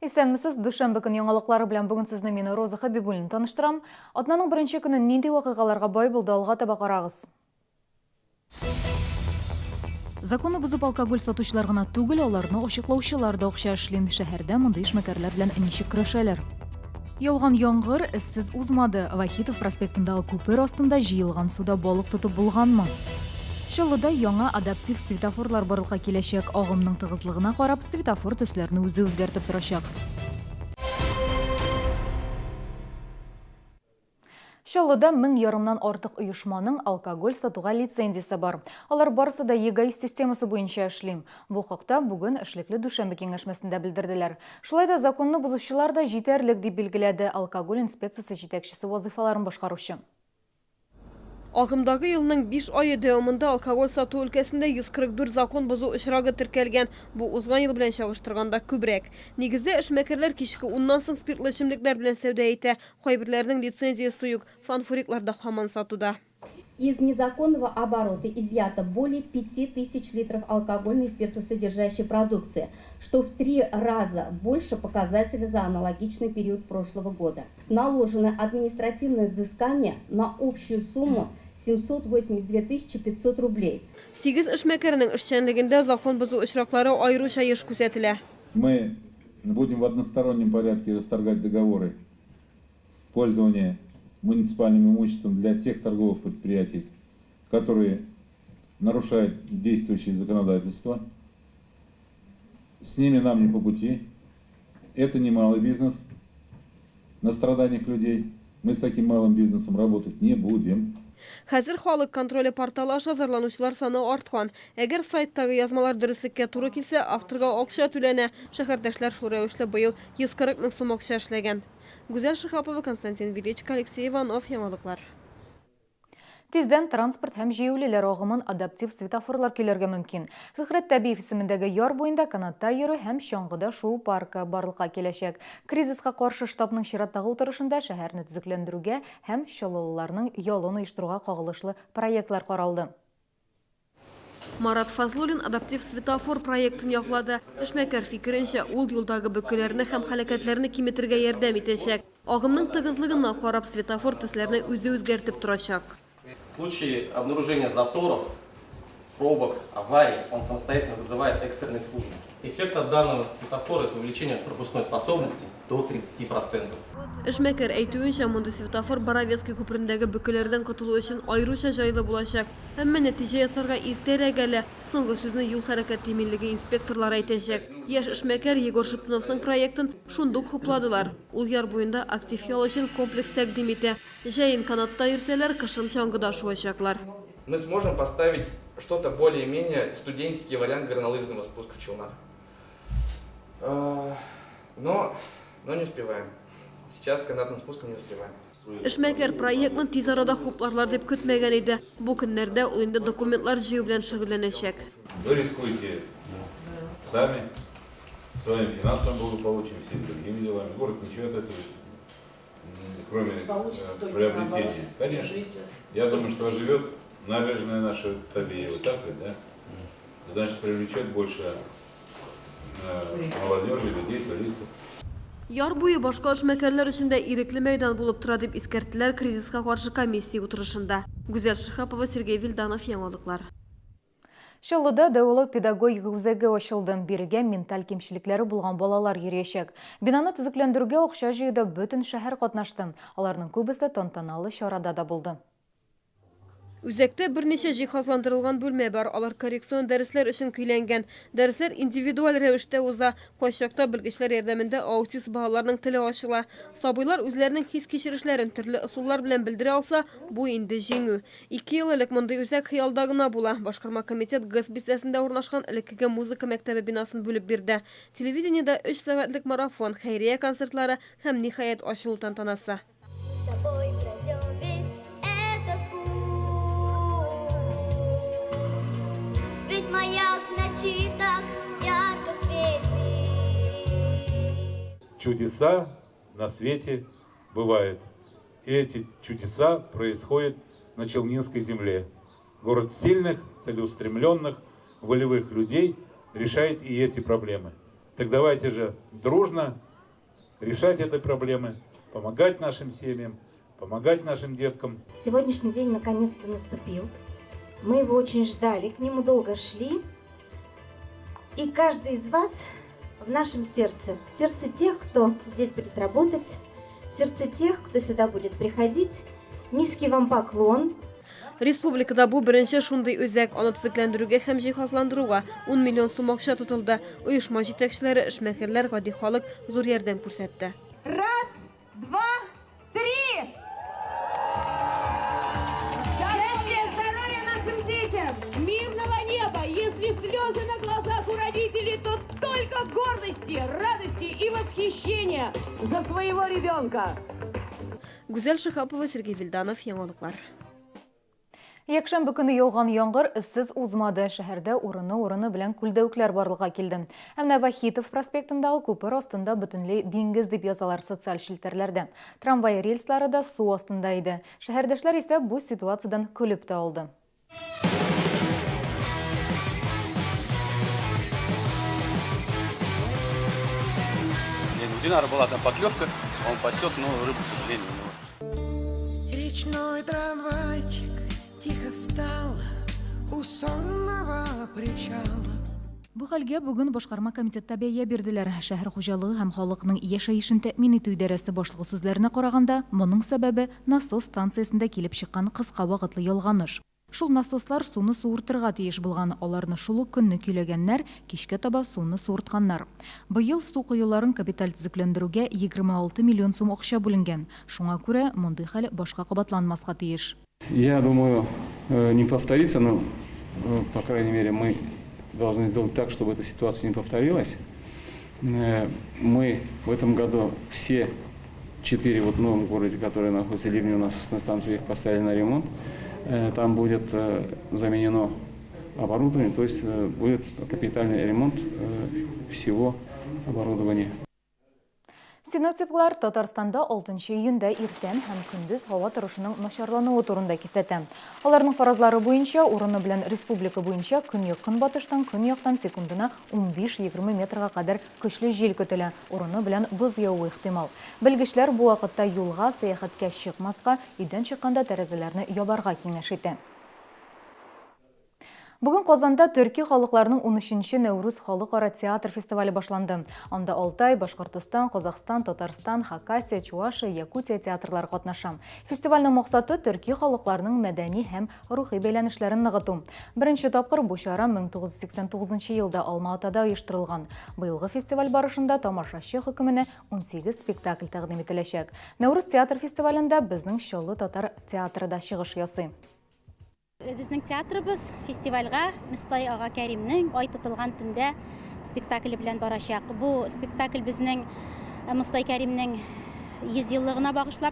Исәнмесез, дүшәмбе көн яңалыклары белән бүген сезне мин Роза Хәбибуллина таныштырам. Атнаның беренче көне нинди вакыйгаларга бай булды, алга таба карагыз. Законны бозып алкоголь сатучылар гына түгел, аларны ачыклаучылар да акча эшли. Шәһәрдә мондый эшмәкәрләр белән ничек көрәшәләр? Яуган яңгыр эзсез узмады. Вахитов проспектындагы күпер астында җыелган суда балык тотып булганмы? Чаллыда яңа адаптив светофорлар барлыкка киләчәк. Агымның тыгызлыгына карап, светофор төсләрне үзе үзгәртеп торачак. Чаллыда мең ярымнан артык оешманың алкоголь сатуга лицензиясе бар. Алар барысы да ЕГАИС системасы буенча эшли. Бу хакта бүген эшлекле дүшәмбе киңәшмәсендә белдерделәр. Шулай да законны бозучылар да җитәрлек, дип билгеләде алкоголь инспекциясе җитәкчесе вазыйфаларын башкаручы. Агымдагы елның биш ае дәвамында алкоголь сату өлкәсендә 144 закон бозу очрагы теркәлгән. Бу узган ел белән чагыштырганда күбрәк. Нигездә, эшмәкәрләр кичке уннан соң спиртлы эчемлекләр белән сәүдә итә. Кайберләренең лицензиясе юк, фанфуриклар да һаман сатуда. Из незаконного оборота изъято более 5000 литров алкогольной и спиртосодержащей продукции, что в три раза больше показателя за аналогичный период прошлого года. Наложено административное взыскание на общую сумму 782 500 рублей. Сигез эшмәкәрнең эшчәнлегендә закон бозу очраклары аеруча еш күзәтелә. Мы будем в одностороннем порядке расторгать договоры пользования муниципальным имуществом для тех торговых предприятий, которые нарушают действующее законодательство. С ними нам не по пути. Это не малый бизнес на страданиях людей. Мы с таким малым бизнесом работать не будем. Хәзер Халык контроле порталы аша зарланучылар саны арткан. Әгәр сайттагы язмалар дөреслеккә туры килсә, авторга акча түләнә. Шәһәрдәшләр шул рәвешле быел 140 мең сум акча эшләгән. Гүзәл Шиһапова, Константин Величко, Алексей Иванов, Яңалыклар. Тиздән транспорт һәм җәяүлеләр агымын адаптив светофорлар көйләргә мөмкин. Фикрәт Тәбиев исемендәге яр буенда канатта йөрү һәм чаңгыда шуу паркы барлыкка киләчәк. Кризиска каршы штабның чираттагы утырышында шәһәрне төзекләндерүгә һәм чаллылыларның ялын оештыруга кагылышлы проектлар каралды. Марат Фазлуллин адаптив светофор проектын яклады. Эшмәкәр фикеренчә, ул юлдагы бөкеләрне һәм һәлакәтләрне киметергә ярдәм итәчәк. Агымның тыгызлыгына карап, светофор төсләрне үзе үзгәртеп торачак. В случае обнаружения заторов, пробок, аварий, он самостоятельно вызывает экстренные службы. Эффект от данного светофора – это увеличение пропускной способности до 30 процентов. Эшмәкәр әйтүенчә, мондый светофор Боровецкий күперендәге бөкеләрдән котылу өчен аеруча җайлы булачак. Әмма нәтиҗә ясарга иртәрәк әле. Соңгы сүзне юл хәрәкәте иминлеге инспекторлары әйтәчәк. Яшь эшмәкәр Егор Шептуновның проектын шундук хупладылар. Ул яр буенда актив ял өчен комплекс тәкъдим итә. Җәен канатта йөрсәләр, кышын чаңгыда шуачаклар. Мы сможем поставить что-то более-менее студенческий вариант горнолыжного спуска в Челнах. Но, но не успеваем. Сейчас с канатным спуском не успеваем. Эшмәкәр проектны тиз арада хупларлар дип көтмәгән иде. Бу көннәрдә ул инде документлар җыю белән шөгыльләнәчәк. Вы рискуете сами, своим финансовым благополучием, всеми другими делами. Город ничего от этого, кроме приобретения. Конечно. Я думаю, что оживет набережная наша Табеева, так ведь, да? Значит, привлечет больше молодежи, людей, туристов. Яр буе башка эшмәкәрләр өчен дә ирекле мәйдан булып тора, дип искәрттеләр кризиска каршы комиссия утырышында. Гүзәл Шиһапова, Сергей Вильданов, Яңалыклар. Чаллыда дәвалау педагогика үзәге ачылды. Бирегә менталь кимчелекләре булган балалар йөриячәк. Бинаны төзекләндерүгә акча җыюда бөтен шәһәр катнашты. Аларның күбесе тантаналы чарада да булды. Үзәктә берничә җиһазландырылган бүлмә бар, алар коррекцион дәресләр өчен көйләнгән. Дәресләр индивидуаль рәвештә уза, кайчакта белгечләр ярдәмендә аутист балаларның теле ачыла. Сабыйлар үзләренең хис-кичерешләрен төрле ысуллар белән белдерә алса, бу инде җиңү. Ике ел элек мондый үзәк хыялда гына була. Башкарма комитет ГЭС бистәсендә урнашкан элеккеге музыка мәктәбе бинасын бүлеп бирде. Телевидениедә өч сәгатьлек марафон, хәйрия концертлары һәм, ниһаять, ачылу тантанасы. Чудеса на свете бывают. И эти чудеса происходят на Челнинской земле. Город сильных, целеустремленных, волевых людей решает и эти проблемы. Так давайте же дружно решать эти проблемы, помогать нашим семьям, помогать нашим деткам. Сегодняшний день наконец-то наступил. Мы его очень ждали, к нему долго шли. И каждый из вас в нашем сердце, в сердце тех, кто здесь будет работать, в сердце тех, кто сюда будет приходить. Низкий вам поклон. Республикада бу беренче шундый үзәк, аны төзекләндерүгә һәм җиһазландыруга 10 миллион сум акча тотылды. Оешма җитәкчеләре, эшмәкәрләр, гади халык зур ярдәм күрсәтте. Раз, два, три! Счастья, здоровья нашим детям! Мирного неба! Если слезы на глазах у родителей, то только гордости, радости и восхищения за своего ребенка! Гүзәл Шиһапова, Сергей Вильданов, Яңалыклар. Якшәмбе көне яуган яңгыр эзсез узмады. Шәһәрдә урыны-урыны белән күлдәвекләр барлыкка килде. Ә менә Вахитов проспектындагы күпер астында бөтенләй диңгез дип язалар социаль челтәрләрдә. Трамвай рельслары да су астында иде. Шәһәрдәшләр исә бу ситуациядән көлеп тә алды. Динара была там поклевка, он пасет, но рыбу, к сожалению, у него. Речной трамвайчик тихо встал у сонного причала. Бу хәлгә бүген башкарма комитетта бәя бирделәр. Шәһәр хуҗалыгы һәм халыкның яшәешен тәэмин итү идарәсе башлыгы сүзләренә караганда, моның сәбәбе, насос станциясендә килеп чыккан кыска вакытлы ялганыш. Шул насослар суны суыртырга тиеш булган, аларны шул ук көнне көйләгәннәр, кичкә таба суны суыртканнар. Быел су коеларын капиталь төзекләндерүгә 26 миллион сум акча бүленгән. Шуңа күрә мондый хәл башка кабатланмаска тиеш. Я думаю, не повторится, но, по крайней мере, мы должны сделать так, чтобы эта ситуация не повторилась. Мы в этом году все 4 вот в новом городе, которые находятся ливневые насосные станции, их поставили на ремонт. Там будет заменено оборудование, то есть будет капитальный ремонт всего оборудования. Синоптиклар Татарстанда 6 июньдә иртән һәм көндез һава торышының начарлануы турында кисәтә. Аларның фаразлары буенча, урыны белән республика буенча көньяк-көнбатыштан көньяктан секундына 15-20 метрга кадәр көчле җил көтелә, урыны белән боз явуы ихтимал. Белгечләр бу вакытта юлга, сәяхәткә чыкмаска, өйдән чыкканда тәрәзәләрне ябарга киңәш итә. Бүген Казанда төрки халыкларның унөченче Нәүрүз халыкара театр фестивале башланды. Анда Алтай, Башкортостан, Казахстан, Татарстан, Хакасия, Чувашия, Якутия театрлары катнаша. Фестивальнең максаты төрки халыкларның мәдәни һәм рухи бәйләнешләрен ныгыту. Беренче тапкыр бу чара 1989 елда Алма-Атада оештырылган. Быелгы фестиваль барышында тамашачы хөкеменә 18 спектакль тәкъдим ителәчәк. Нәүрүз театр фестивалендә безнең Чаллы татар театры да чыгыш ясый. Безнең театрыбыз фестивальгә Мостай ага Кәримнең Ай тотылган төндә спектакле белән барачак. Бу спектакль безнең Мостай Кәримнең 100 еллыгына багышлап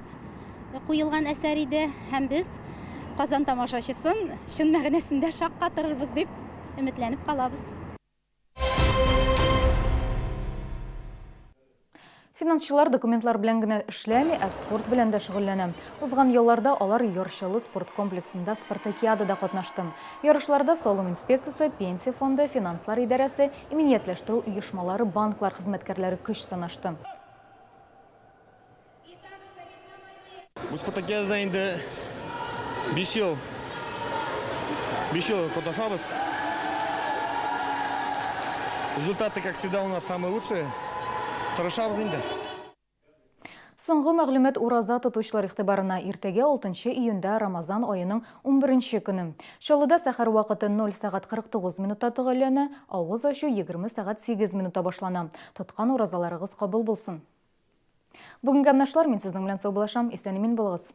куелган әсәр иде һәм без Казан тамашачысын чын мәгънәсендә шаккатырырбыз дип өметләнеп калабыз. Финансчылар документлар белән генә эшләми, ә спорт белән дә шөгыльләнә. Узган елларда алар Яр Чаллы спорт комплексында спартакиадада катнашты. Ярышларда салым инспекциясе, пенсия фонды, финанслар идарәсе, иминиятләштерү оешмалары, банклар хезмәткәрләре көч сынашты. Бу спартакиадада инде 5 ел 5 ел катнашабыз. Результаты, как всегда, у нас самые лучшие. Тырышабыз инде. Соңгы мәгълүмат ураза тотучылар игътибарына. Иртәгә 6 июньдә Рамазан аеның 11 көне. Чаллыда сәхәр вакыты 0 сәгать 49 минутта төгәлләнә, авыз ачу 20 сәгать 8 минутта башлана. Тоткан уразаларыгыз кабул булсын. Бүгенгә менә шулар, мин сезнең белән саубуллашам. Исән-имин булыгыз.